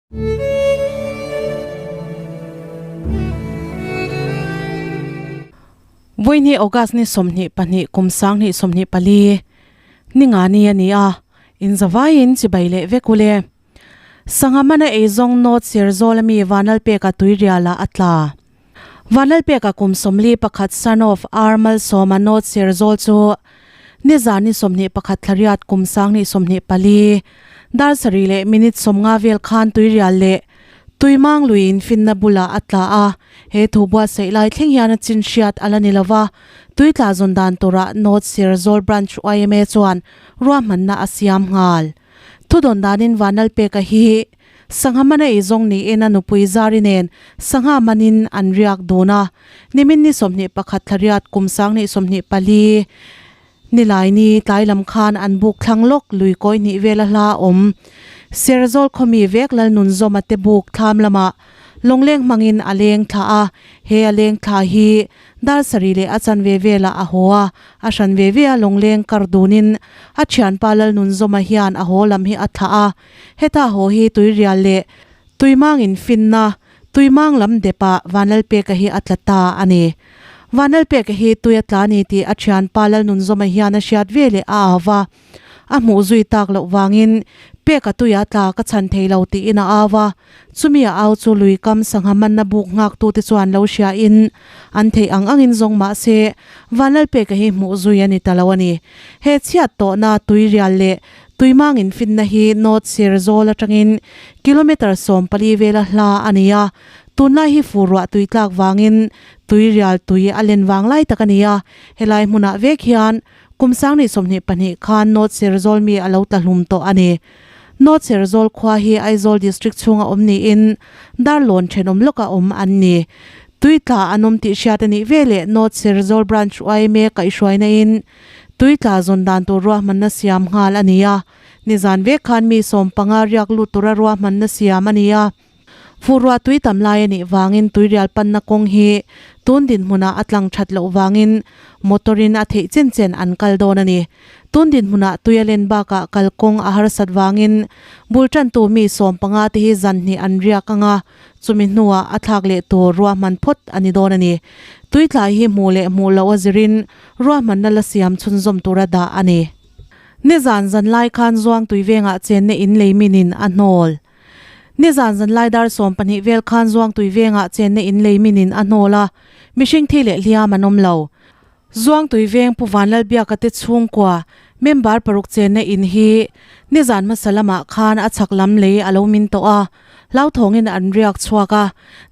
Vawiini August ni 22 kum 2024 ni nga ni a ni a, in zavaiin chibai leh vek ule. Sangha mana eizawng North Serzawl ami Vanlalpeka tuirialah a tla. Vanlalpeka kum 41 son of R Malsawma North Serzawl chu nizan ni 21 thlariat kum 2024 dar sarih leh minute 50 vel khan tuirial leh Tuimang luiin finna bulah a tla a, he thu buatsaih lai thleng hian a chin hriat a la ni lova, tui tla zawn dan turah North Serzawl Branch yma chuan ruahmanna a siam nghal. Thudawn danin Vanlalpeka hi Sangha mana ei zawng niin a nupui Zari nen sangha manin an riak dun a. Nimin ni 21 thlariat kum 2024 Nilaini tlai lam khan an buk thlang lawk lui kawi hnih vela hla awm. Serzawl khawmi vek Lalnunzawma te buk thlam lamah lawngleng hmangin a leng thla a, he a leng thla hi dar sarih leh a chanve velah a haw a, a hran ve ve a lawngleng kar dunin a thianpa Lalnunzawma hian a haw lam hi a thlah a. Heta haw hi tuirial leh tuimang infinna, tuimang lam depah Vanlalpeka hi a tla ta a ni. Vanlalpeka hi tui a tla ni tih a thianpa Lalnunzawma hian a hriat ve leh a au va. A hmuh zui tak loh vangin Peka tuia tla ka chhan thei lo tiin a au a. Chumi a au chu lui kam sangha manna buk nghaktute chuan lo hriain an theih ang angin zawng mah se Vanlalpeka hi hmuh zui a ni ta lo a ni. He chhiat tawhna tuirial leh Tuimang infinna hi North Serzawl atangin kilometre 14 vela hla a ni a, tunlai hi fur ruah tui tlak vangin tuirial tui a len vang lai tak a ni a, helai hmunah vek hian kum 2022 khan North Serzawl mi a lo tla hlum tawh a ni. North Serzawl khua hi Aizawl District chhunga awm niin Darlawn thenawm lawka awm an ni. Tui tla an awm tih hriat a nih veleh North Serzawl Branch yma kaihhruaina in Tui tla zawn dan tur ruahmanna siam nghal a ni a, nizan vek khan mi 15 riak lut tura ruahmanna siam a ni a. Furruah tui tam lai a nih vangin tuirial panna kawng hi tun dinhmunah a tlang that loh vangin motor in a theih chen chen an kal dawn a ni. Tun dinhmunah tui a len bakah kalkawng a harsat vangin bul tantu mi 15 te hi zan hnih an riak ang a, Chumi hnuah a thlak leh tur ruahman phawt a ni dawn a ni. Tuitlai hi hmuh leh hmuh loh a zirin ruahmanna la siam chhunzawm tura dah a ni. Nizan zanlai khan Zuangtui vengah chenna in lei minin a hnawl. Nizan zanlai dar 12 vel khan Zuangtui vengah chenna in lei minin a hnawl a, mihring thi leh hliam an awm lo. Zuangtui veng Pu Vanlalbiaka te chhungkua member paruk chenna in hi nizan hmasa lamah khan a chhak lam lei a lo min tawh a, hlauthawngin an riak chhuak a,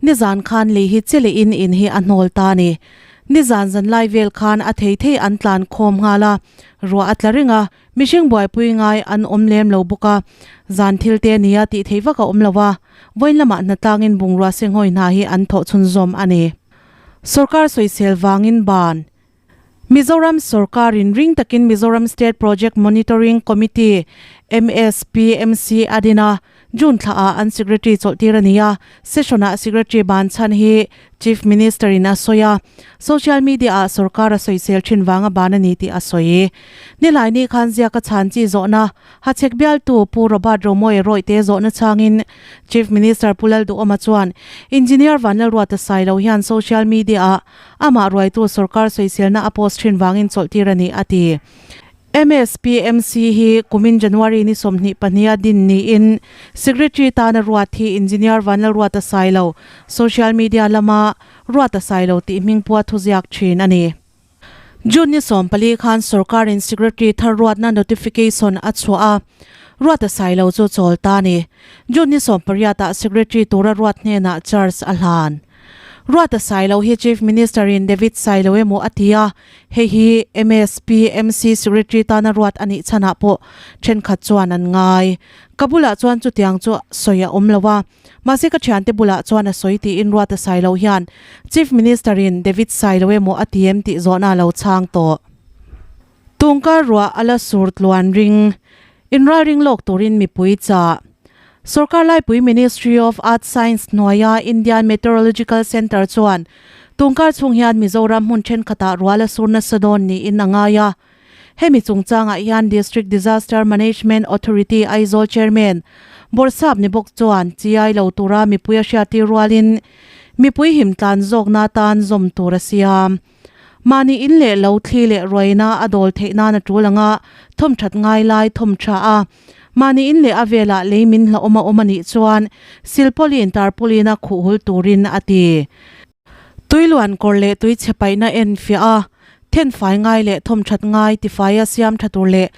nizan khan lei hi che lehin in hi a hnawl ta a ni. Nizan zanlai vel khan a thei thei an tlan khawm nghal a, ruah a tla reng a, mihring buaipui ngai an awm lem lo bawk a, zan thil te nia tih theih vak a awm lo a, vawiin lamah hnatlangin bungrua senghawi hna hi an thawh chhunzawm a ni. Sorkar sawisel vangin ban. Mizoram sorkarin ring takin Mizoram State Project Monitoring Committee, MSPMC, a din a, June thlaah an Secretary chawlhtir a ni a, session-ah Secretary ban chhan hi Chief Minister-in a sawi a, social media-ah sorkar a sawisel thin vanga ban a ni tih a sawi. Nilaini khan ziaka chhan chi zawhna Hachhek bialtu Pu Robert Romawia rawihte zawhna changin Chief Minister Pu Lalduhawma chuan Engineer Vanlalruata Sailo hian social media-ah amah ruaitu sorkar sawiselna a post thin vangin chawlhtir a ni a ti. MSPMC hi kumin January ni 22 a din niin Secretary tana ruat hi Engineer Vanlalruata Sailo social media lama Ruata Sailo tih hmingpua thuziak thin a ni. June ni 14 khan sorkarin Secretary thar ruatna notification a chhuah a, ruat a sai lo chu chawl ta a ni. June ni 18 ah Secretary tura ruat hnenah charge a hlan. Ruat a sai lo hi Chief Minister in David Sailo emaw a ti a, hei hi MSPMC Secretary tana ruat a nih chhanah pawh thenkhat chuan an ngai. Ka bulah chuan chutiang chu sawi a awm lo a. Mahse ka thiante bulah chuan a sawi tiin Ruata Sailo hian Chief Minister in David Sailo emaw a ti em tih zawhna a lo chhang tawh. Tungkar ruah a la sur tluan ring. Inralring lawk turin mipui chah. Sorkar laipui Ministry of Earth Science hnuaia Indian Meteorological Centre chuan tungkar chhung hian Mizoram hmun thenkhatah ruah la sur nasa dawn niin a ngai a. Hemi chungchangah hian District Disaster Management Authority Aizawl Chairman. Bawrhsap ni bawk chuan chiai lo tura mipui a hriattir rualin mipui him tlan zawkna atan zawm tur a siam. Mahni in leh lo thli leh ruaina a dawl theih nan a tul anga thawm that ngai lai thawm tha a. Mahni in leh a velah lei min hlauhawm a awm a nih chuan silpawlin tarpawlina khuh hul turin a ti. Tuiluan kawr leh tui chhe paihna en fiah a, thenfai ngai leh thawm that ngai tifaia siam tha tur leh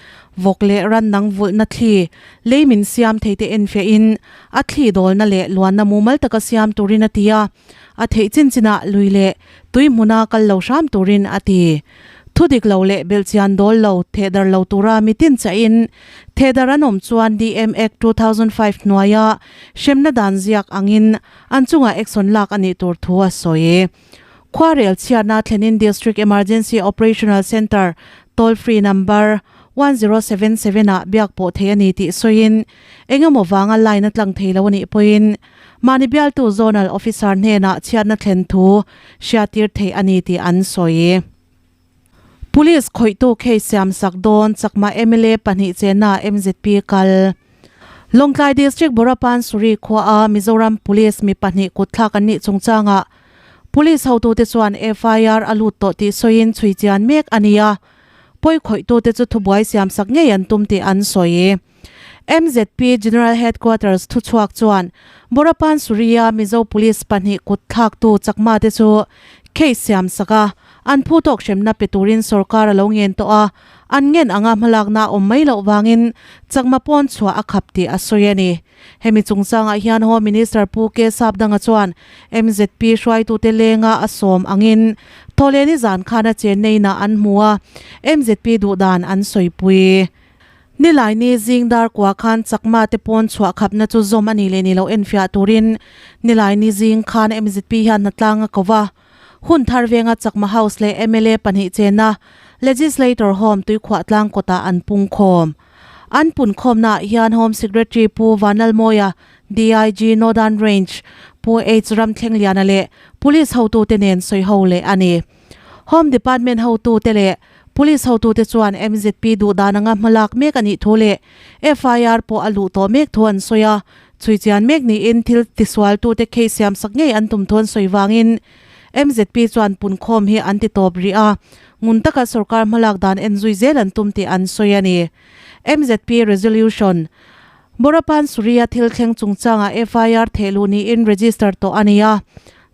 vawk leh ran dang vulhna thli lei min siam thei te en fiah in a thli dawlna leh luanna mumal taka siam turin a ti a, a theih chin chinah lui leh tui hmuna kal lo hram turin a ti. Thu dik lo leh belhchian dawl lo thehdar lo tura mitin chahin thehdar an awm chuan DM Act 2005 hnuaia hremna dan ziak angin an chungah action lak a nih tur thu a sawi. Khuarel chhiatna thlenin District Emergency Operational Centre toll free number 1077 ah biak pawh thei a ni tih sawiin eng emaw vanga line a tlang thei lo a nih pawhin mahni bialtu Zonal Officer hnenah chhiatna thlen thu hriattir theih a ni tih an sawi. Police khawihtu case siamsak dawn chakma mla pahnih chenna MZP kal. Lawngtlai District Borapansuri khuaa Mizoram Police mi pahnih kutthlak an nih chungchangah Police hotute chuan FIR a lut tawh tih sawiin chhui chian mek a ni a, pawi khawihtute chu thubuai siamsak ngei an tum tih an sawi. MZP General Headquarters thuchhuak chuan Borapansuri-a Mizo Police pahnih kutthlaktu Chakma te chu case siamsak a, an phu tawk hremna pe turin sorkar a lo ngen tawh a, an ngen anga hmalakna a awm mai loh vangin Chakma pawn chhuah a khap tih a sawi a ni. Hemi chungchangah hian Home Minister Pu K Sapdanga chuan MZP hruaitute lenga a sawm angin Thawhlehni zan khan a chenneina an hmu a, MZP duhdan an sawipui. Nilaini zing dar kua khan Chakma te pawn chhuah khapna chu zawm a nih leh ni loh enfiah turin Nilaini zing khan MZP hian hnatlang a ko va. Hun thar venga Chakma House leh mla pahnih chena Legislator Home tuikhuah tlang kawtah an pung khawm. An pun khawmnaah hian Home Secretary Pu Vanlalmawia, DIG Northern Range Pu H Ramthlengliana leh Police hotute nen sawiho leh a ni. Home Department hotute leh Police hotute chuan MZP duhdan anga hmalak mek a nih thu leh FIR pawh a luh tawh mek thu an sawi a, chhuichian mek niin thil tisualtute case siamsak ngei an tum thu an sawi vangin MZP chuan punkhawm hi an ti tawp rih a, ngun taka sorkar hmalak dan en zui zel an tum tih an sawi a ni. MZP Resolution, Borapan Suriya thil thleng chungchangah FIR thehluh niin register tawh a ni a,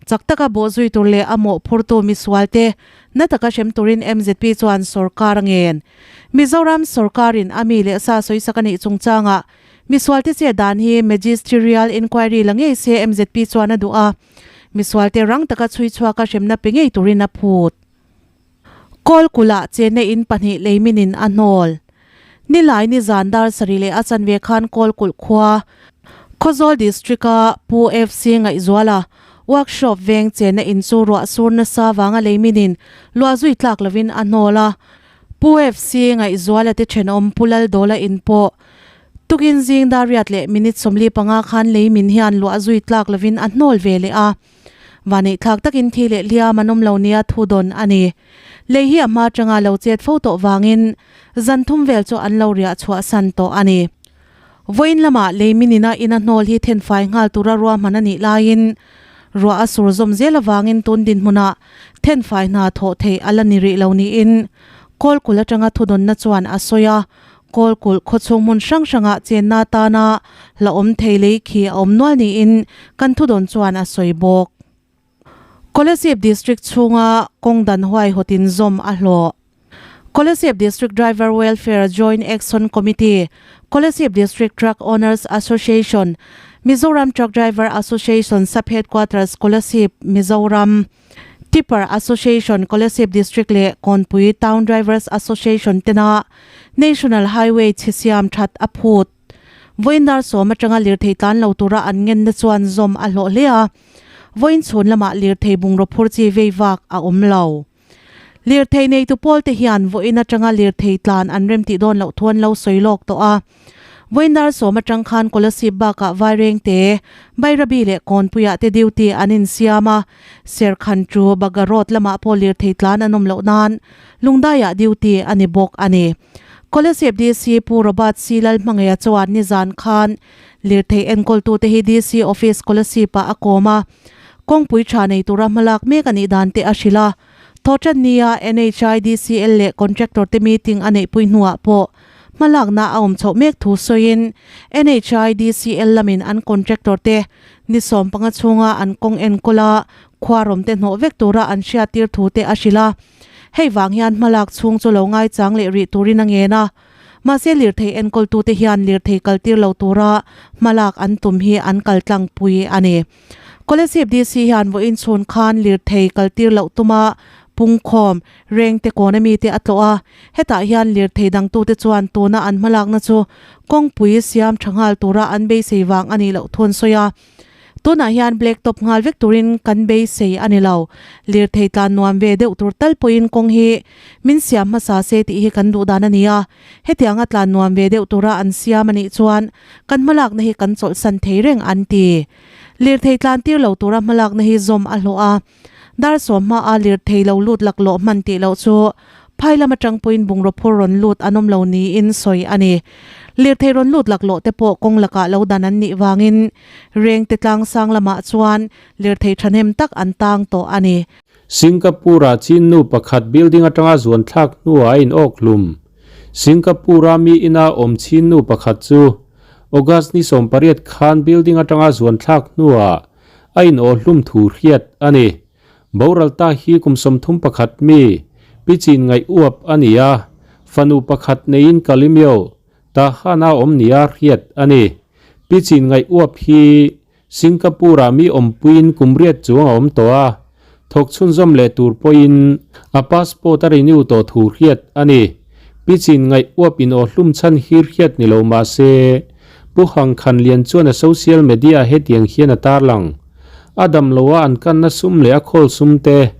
Chak taka bawhzui tur leh a mawhphurtu misualte na taka hrem turin MZP chuan sorkar a ngen. Mizoram sorkarin a mi leh sa sawisak a nih chungchangah misualte chet dan hi Magisterial Inquiry la ngei se MZP chuan a duh a, misualte rang taka chhui chhuaka hremna pe ngei turin a phut. Kawlkula chenna in pahnih leiminin a hnawl. Nilai ni zan dar sarih leh a chanve khan Kawlkulh khua, Khawzawl District-a Pu FC Ngaihzuala workshop veng chenna in chu ruah sur nasa vanga leiminin luah zui tlak lovin a hnawl a. Pu FC Ngaihzuala te thenawm Pu Laldawla in pawh tukin zing dar riat leh minute 45 khan leimin hian luah zui tlak lovin a hnawl ve leh a. Vanneih thlak takin thi leh hliam an awm lo nia thu dawn a ni. Lei hi a hma atanga lo chet fo tawh vangin zan thum vel chu an lo riah chhuah san tawh a ni. Vawiin lamah lei minina ina hnawl hi thenfai nghal tura ruahman a nih laiin ruah a sur zawm zel avangin tun dinhmunah thenfai hna thawh theih a la ni rih lo niin Kawlkul atanga thudawnna chuan a sawi a. Kawlkulh khawchhung hmun hrang hrangah chenna atana hla awm thei lei khi a awm nual niin kan thudawn chuan a sawi bawk. Kolasib District chhunga kawng dan huaihawtin zawm a hlawh. Kolasib District Driver Welfare Joint Action Committee, Kolasib District Truck Owners Association, Mizoram Truck Driver Association Sub-Headquarters Kolasib, Mizoram, Tipper Association Kolasib District leh Kawnpui Town Drivers Association tena National Highway chhe siam that a phut. Vawiin dar sawm atanga lirthei tlan lo tura an ngenna chuan zawm a hlawh hle a, vawiin chhun lamah lirthei bungraw phur chi vei vak a awm lo. Lirthei neitu pawl te hian vawiin atanga lirthei tlan an remtih dawn loh thu an lo sawi lawk tawh a. Vawiin dar sawm atang khan Kolasib bakah Vairengte, Bairabi leh Kawnpuiah te duty an insiam a, Serkhan chu Baga Road lamah pawh lirthei tlan an awm loh nan Lungdaiah duty a ni bawk a ni. Kolasib DC Pu Robert C Lalhmangaia chuan nizan khan. Lirthei enkawltute hi DC Office Kolasib-ah a kawm a, kawngpui tha nei tura hmalak mek a nih dan te a hrilh a. Thawhtannia NHIDCL leh contractor te meeting a neihpui hnuah pawh hmalakna a awm chhoh mek thu sawiin NHIDCL lamin an contractor te ni 15 chhunga an kawng enkawl a, khuarawm te hnawh vek tura an hriattir thu te a hrilh a. Hei vang hian hmalak chhung chu lo ngaichang leh rih turin a ngen a. Mahse lirthei enkawltute hian lirthei kaltir lo tura hmalak an tum hi an kaltlangpui a ni. Kolasib DC hian vawiin chhun khan lirthei kaltir loh tuma pungkhawm rengte kawn ami te a tlawh a, hetah hian lirthei dangtute chuan tuna an hmalakna chu kawngpui siam tha nghal tura an beisei vang a nih loh thu an sawi a. Tunah hian black top nghal vek turin kan beisei a ni lo. Lirthei tlan nuam ve deuh tur tal pawhin kawng hi min siam hmasa se tih hi kan duh dan a ni a. Hetianga tlan nuam ve deuh tura an siam a nih chuan kan hmalakna hi kan chawlhsan thei reng an ti. Lirthei tlan tir lo tura hmalakna hi zawm a hlawh a. Dar 10 hmaa lirthei lo lut laklawh hman tih loh chu phai lam atang pawhin bungraw phur rawn lut an awm lo niin sawi a ni. Lirthei rawn lut laklawh te pawh kawng lakah lo dan an nih vangin Rengte tlang sang lamah chuan lirthei thahnem tak an tang tawh a ni. Singapore-a Chin nu pakhat building atanga zuan thlak hnuah a inawk hlum. Singapore-a mi ina awm Chin nu pakhat chu August ni 18 khan building atanga zuan thlak hnuah a inawh hlum thu hriat a ni. Boral ta hi kum 31 mi, pi chin ngaih uap a ni a, fanu pakhat neiin Kalimyo, Tahan-a awm nia hriat a ni. Pi chin ngaih uap hi Singapore-ah mi awmpuiin kum riat chuang a awm tawh a, thawk chhunzawm leh tur pawhin a passport a renew tawh thu hriat a ni. Pi chin ngaih uap inawh hlum chhan hi hriat ni lo mah se, Pu Hang Khan Lian chuan a social media hetiang hian a tarlang. A dam lo a an kanna sum leh a khawl sum te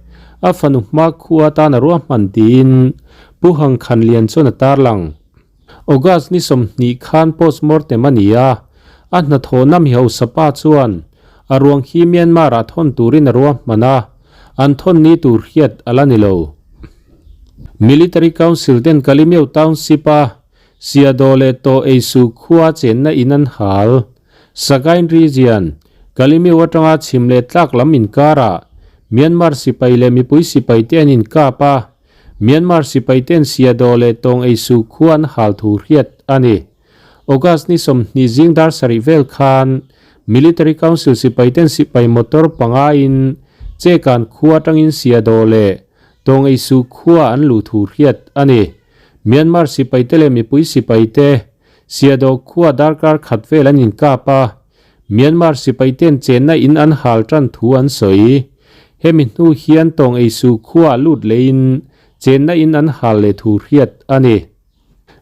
a fanu hma khua atan a ruahman tiin Pu Hang Khan Lian chuan a tarlang. August ni 20 khan postmortem a ni a, a hnathawhna mi hausa pa chuan a ruang hi Myanmar ah thawn turin a ruahman a, an thawn ni tur hriat a la ni lo. Military Council ten Kalemyo Township a Siadaw leh Taw Eisu khua chenna in an hal. Sagaing Region, Kalemyo atanga chhim leh tlak lam inkarah Myanmar sipai leh mipui sipai te an inkap a, Myanmar sipai ten Siadaw leh Tawng Eisu khua an hal thu hriat a ni. August ni 20 zing dar 7 vel khan Military Council sipai ten sipai motor panga in Chekan khua atangin Siadaw leh Tawng Eisu khua an luh thu hriat a ni. Myanmar sipai te leh mipui sipai te Siadaw khua darkar khat vel an inkap a, Myanmar sipai ten chenna in an hal tan thu an sawi. Hemi hnu hian Tawng Eisu khua lut lehin chenna in an hal leh thu hriat a ni.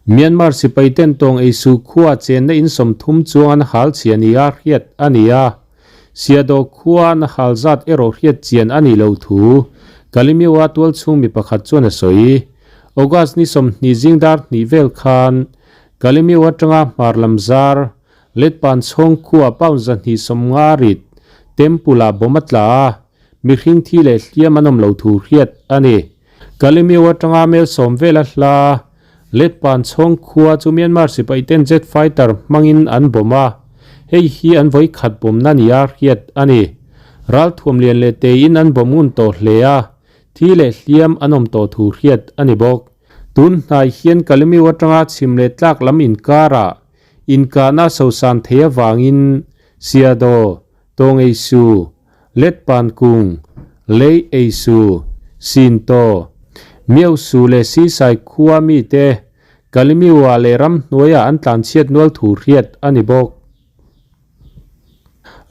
Myanmar sipai ten Tawng Eisu khua chenna in 30 chuang an hal chhia nia hriat a ni a. Siadaw khua an hal zat erawh hriat chian a nih loh thu Kalemyo-a tualchhung mi pakhat chuan a sawi. August ni 20 zing dar 2 vel khan Kalemyo atanga hmar lam zar Letpan chhawng khua pound 250 rit Temple-ah bomb a tla a, mihring thi leh hliam an awm lo thu hriat a ni. Kalemyo atanga mel 10 vela hla Letpan chhawng khua chu Myanmar sipai ten jet fighter hmangin an bomb a, hei hi an vawi khat bawmna nia hriat a ni. Ralthuam lian leh teiin an bomb ngun tawh hle a, thi leh hliam an awm tawh thu hriat a ni bawk. Tun hnai hian Kalemyo atanga chhim leh tlak lam inkarah inkahna sosan thei avangin Siadaw, Tawng Eisu, Letpan Kung, Lei Eisu, Sintaw, Miausu leh Sisai khua mite Kalemyo-ah leh ramhnuaiah an tlanchhiat nual thu hriat a ni bawk.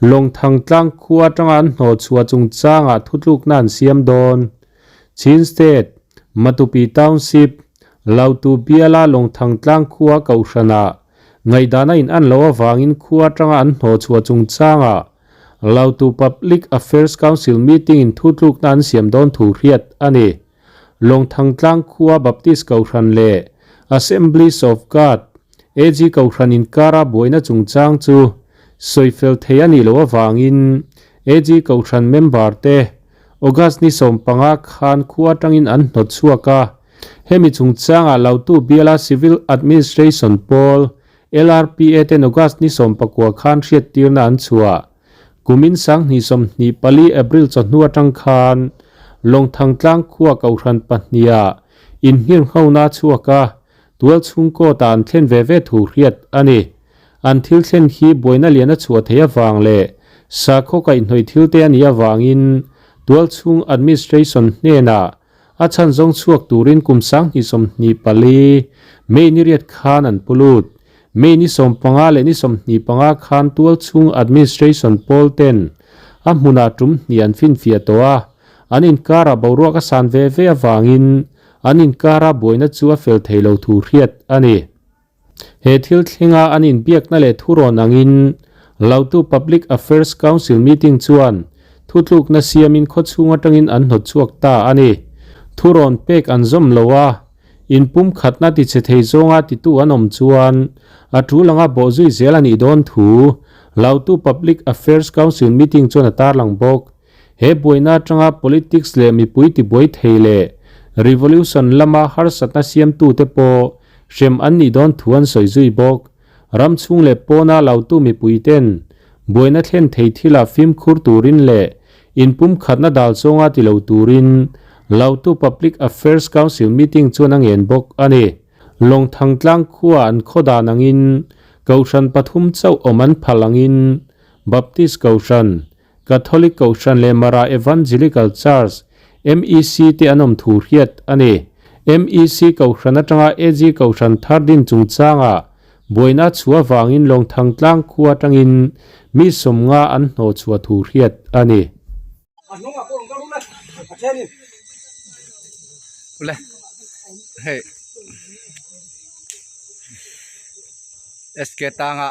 Lawngthang tlang khua atanga an hnawh chhuah chungchangah thutlukna an siam dawn. Chin State, Matupi Township, Lautu biala Lawngthang tlang khua Kohhranah ngaihdana in an loh avangin khua atanga an hnawh chhuah chungchangah Lautu Public Affairs Council meeting in thutlukna an siam dawn thu hriat a ni. Lawngthang tlang khua Baptist Kohhran leh Assemblies of God, AG Kohhran inkara buaina chungchang chu sawifel thei a nih loh avangin AG Kohhran member te August ni 15 khan khua atangin an hnawt chhuak a. Hemi chungchangah Lautu biala Civil Administration pawl, LRPA ten August ni 19 khan hriattirna an chhuah. Kumin 2024 April chawhnu atang khan Lawngthangtlang khua Kohhran pahniha inhirnghona a chhuak a, tual chhungkaw ta an thlen ve ve thu hriat a ni. An thil thlen hi buaina lian a chhuah theih avang leh sakhaw kaihhnawih thil te a nih avangin tual chhung administration hnenah a chhan zawng chhuak turin kum 2024 May ni riat khan an pu lut. May ni 15 leh ni 25 khan tual chhung administration pawl ten a hmunah tum hnih an finfiah tawh a, an inkarah boruak a san ve ve avangin an inkara buaina chu a fel thei lo thu hriat a ni. He thil thlenga an inbiakna leh thurawn angin Lautu Public Affairs Council meeting chuan thutlukna siamin khawchhung atangin an hnawt chhuak ta a ni. Thurawn pek an zawm lo a, inpumkhatna tichhe thei zawnga titu an awm chuan a tul anga bawhzui zel a nih dawn thu Lautu Public Affairs Council meeting chuan a tarlang bawk. He buaina atanga politics leh mipui tibuai thei leh revolution lama harsatna siamtute pawh hrem an nih dawn thu an sawi zui bawk. Ram chhung leh pawna lautu mipuiten buaina thlen thei thilah fimkhur turin leh inpumkhatna dal zawnga ti lo turin Lautu Public Affairs Council meeting chuan a ngen bawk a ni. Lawngthangtlang khua an khaw dan angin Kohhran pathum chauh awm an phal angin Baptist Kohhran, Catholic Kohhran leh Mara Evangelical Church, MEC, te an awm thu hriat a ni. MEC Kohhran atanga AG Kohhran thar din chungchangah buaina chhuah avangin Lawngthangtlang khua atangin mi sawmnga an hnawh chhuah thu hriat a ni. Hei SK tanga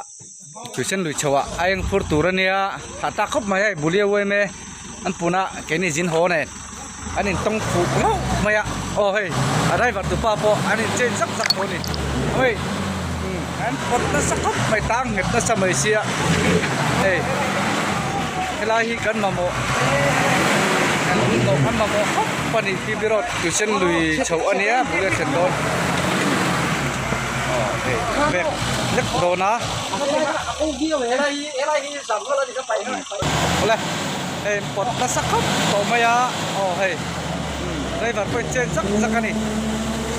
tuition lui chho ah a eng phur tur ania hah tak khawp mai hei bulia uaim e an puna keini zin haw nen an in tawng fuh ngauh mai a aw hei a driver tu pa pawh an in change zak zak tawh a ni hei an pawt nasa khawp mai tang nghet nasa mai sia hei helai hi kan mamawh kan kan mamawh khawp a ni P B road tuition lui chho ania bulia thlen dawn. Aw hei vek lek dawn a awle hei pawt nasa khawp tawh mai a aw hei driver pawhin chen zak zak a ni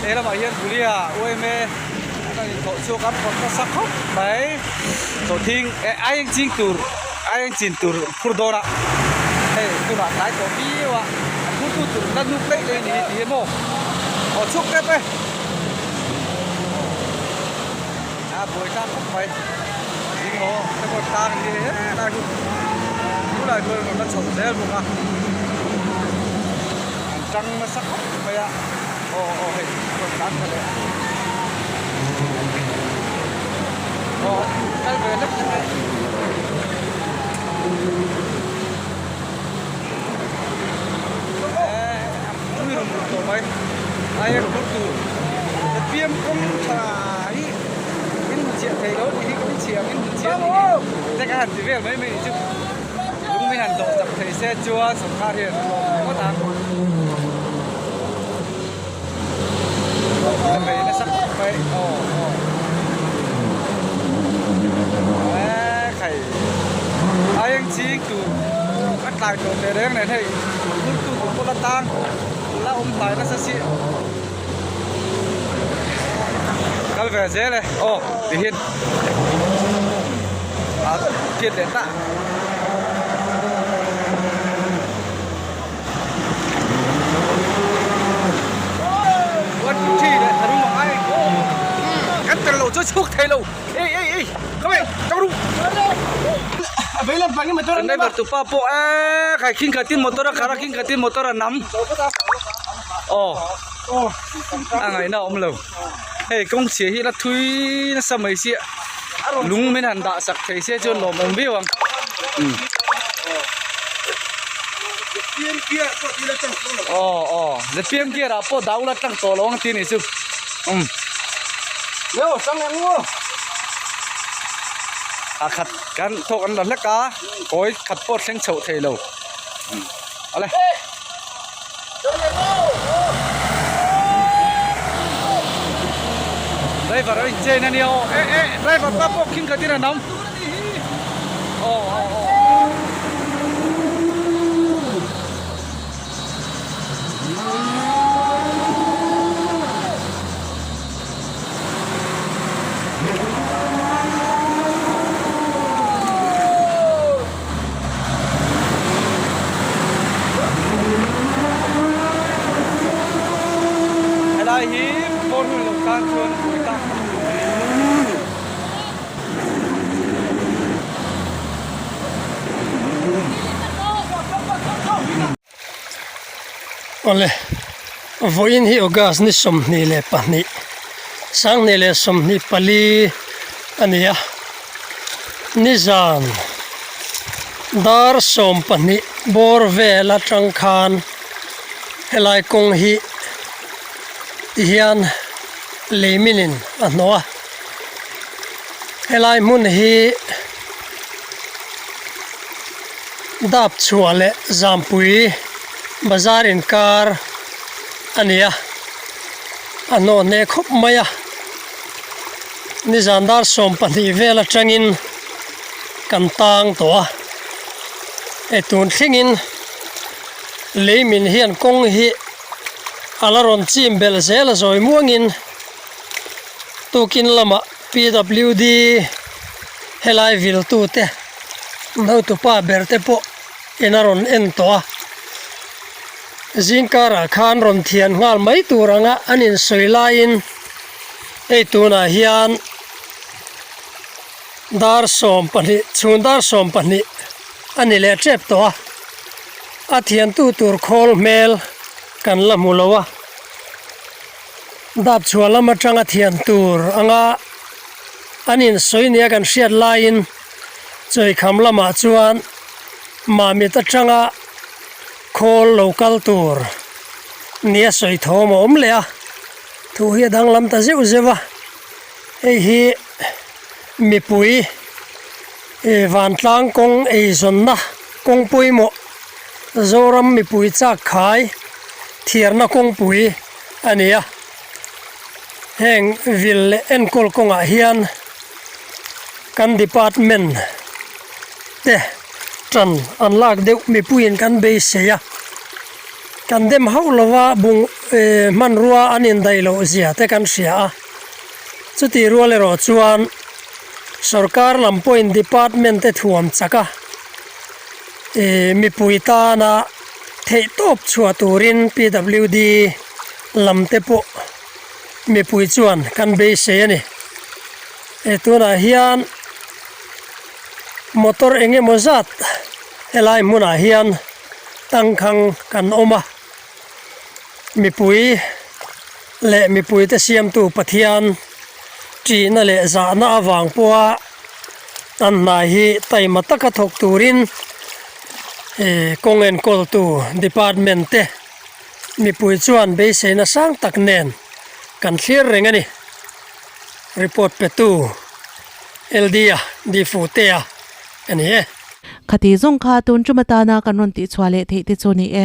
he lamah hian Gulia U_M_A an inthawh chhuak a pawt nasa khawp mai sawhthing eh aieng ching tur aieng chin tur phur dawn a hei tunah tlai tawh viau a a phur tu tur la nuk daih daih a ni hi ti hi maw aw chhuak tep e. A buai tlang khawp mai ding haw te pawh tlang hi helai hi tunah chuan rawn la chho zel bawk a an tang nasa khawp mai a aw aw hei a rawn tlan thla leh aw kal ve hlek hlek e. Tui rawn lut tawh mai aia phur tur piam kawng tha hi in hmu chhiah thei lo tih hi ka inchhiah ang in hmu chhiah tih hi te ka han ti vel mai mai ni chu lung min han dawh chak thei se chuan sawrkar hian a lawm ngawt ang a bei nasa khawp mai aw aw e khai aieng ching tur a tlai tawh teh reng nen hei phur tu tur pawh la tang la awm hlai nasa si kal ve zel e aw ti hian a phiat leh ta. Kan tel lo chu chhuk thei lo ei ei ei come come ru driver tu pa pawh e khai khing khatin motor a khar a khing khatin motor a nam aw a ngaihna a awm lo hei kawng chhia hi la thui nasa mai sia lung min han dah sak thei se chuan lawmawm viau ang. Aw aw ZPM gear ah pawh dau la tlang tawh lo ang tih a nih chu umm a khat kan thawk an la hlek a kawi khat pawh thleng chhoh thei lo awle. Driver a in chain ania aw eh eh driver pa pawh khing khatin a nam aw aw aw. Helai hi motor hun lo tan chuan buai tak tur a ni. Awle, vawiin hi August ni 22, 2024 a ni a, nizan dar 12 bawr vel atang khan helai kawng hi tihian lei minin a hnawh a, helai hmun hi. Dap chhuah leh Zampui bazar inkar a ni a, a hnawh hneh khawp mai a, nizan dar 12 vel atangin kan tang tawh a, hei tun thlengin lei min hian kawng hi a la rawn chim belh zel a zawi muangin tukin lamah PWD helai viltute Hotupa ber te pawh in a rawn en tawh a, zingkarah khan rawn thian nghal mai tur anga an insawi laiin hei tunah hian dar 12 chhun dar 12 a ni leh tep tawh a, a thiantu tur khawl hmel kan la hmu lo a, dap chhuah lam atanga thian tur anga an insawi nia kan hriat laiin. Chawikham lamah chuan Mamit atanga khawl lo kal tur nia sawi thawm a awm leh a, thu hi a danglam ta zeuh zeuh a, hei hi mipui vantlang kawng eizawnna kawng pawimawh Zoram mipui chak khai thiarna kawngpui a ni a, heng vil leh enkawl kawngah hian. Kan department te tan an lak deuh mipuiin kan beisei a, kan dem hauh lova bung hmanrua an indaih loh zia te kan hria a, chutih rual erawh chuan sorkar lam pawhin department te thuam chak a, mipui tana theihtawp chhuah turin PWD lam te pawh mipui chuan kan beisei a ni. He tunah hian motor eng emaw zat helai hmunah hian tangkhang kan awm a, mipui leh mipuite siamtu Pathian ṭihna leh zahna avang pawha an hna hi taima taka thawk turin kawng enkawltu department te mipui chuan beiseina sang tak nen kan thlir reng a ni. Report petu LD-a Difutea a ni e. Khati zawng kha tun tum atana kan rawn tihchhuah leh theih te chu ni e.